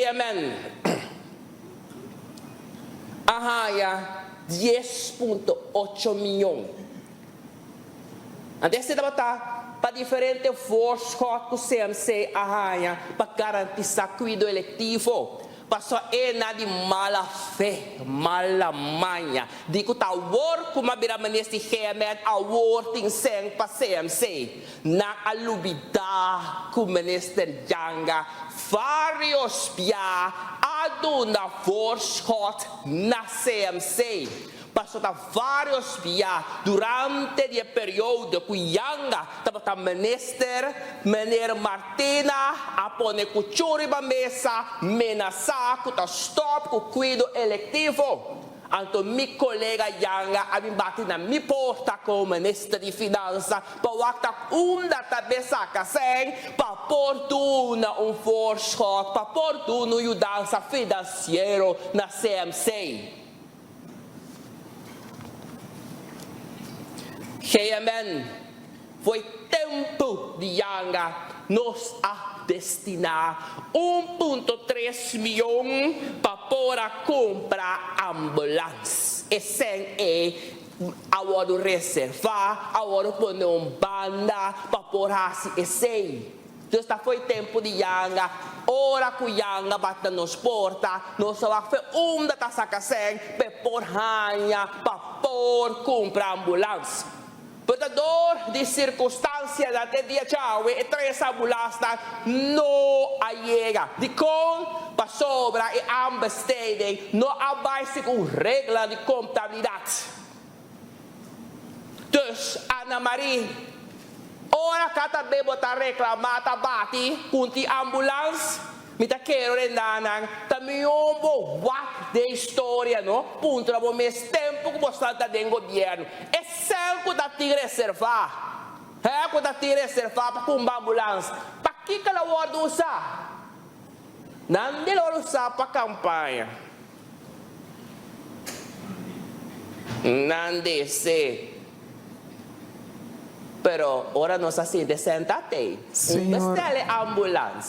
GMN a haña 10.8 mion. Anto esei tabata pa diferente voorschot ku CMC a haña pa garantisá kuido elektivo. Pasobra e na di mala fe, mala maña, di ku ta awor ku m'a bira minister di GMN, awor tin sèn pa CMC. Nan a lubidá ku minister Janga vários bia a duna voorschot na CMC. Paso ta varios bia durante di e periodo ku Janga tabata minister, meneer Martina a pone kuchú riba mesa menasá ku ta stòp ku kuido elektivo. Anto mi kolega Janga a bin bati na mi porta komo minister di Finansa pa wak ta unda ta be saka sèn pa por duna un voorschot, pa por duna un yudansa finansiero na CMC. GMN, Fo'i tempu di yanga nos a destiná 1.3 mion pa por a kumpra ambulans. E sèn ei a wòrdu reservá, a wòrdu pone un banda pa por hasi esei. Dus ta fo'i tempu di yanga, ora ku yanga bati na nos porta, nos a wak fe unda ta saka sèn p'e por haña pa por kumpra ambulans. Pero ta dor di sirkunstansianan te dia djawe e tres ambulansnan no a yega. Dikon? Pasobra e aanbesteding no a bai segun reglanan di kontabilidat. Dus, Ana Marie, ora kata be bo ta reklamá ta bati ku un tin ambulans, mi ta kero renda nan, ta mihó bo wak den historia no, puntra bo mes tempu ku bo sal ta den gobièrnu, e sèn ku ta tin reservá, hè, ku ta tin reservá pa kumba ambulans, pakiko lo wòrdu usá? Nan di lo usá pa kampaña. Nan dese. Pero ora nos a sinti senta tei, un Señor. bestele ambulans.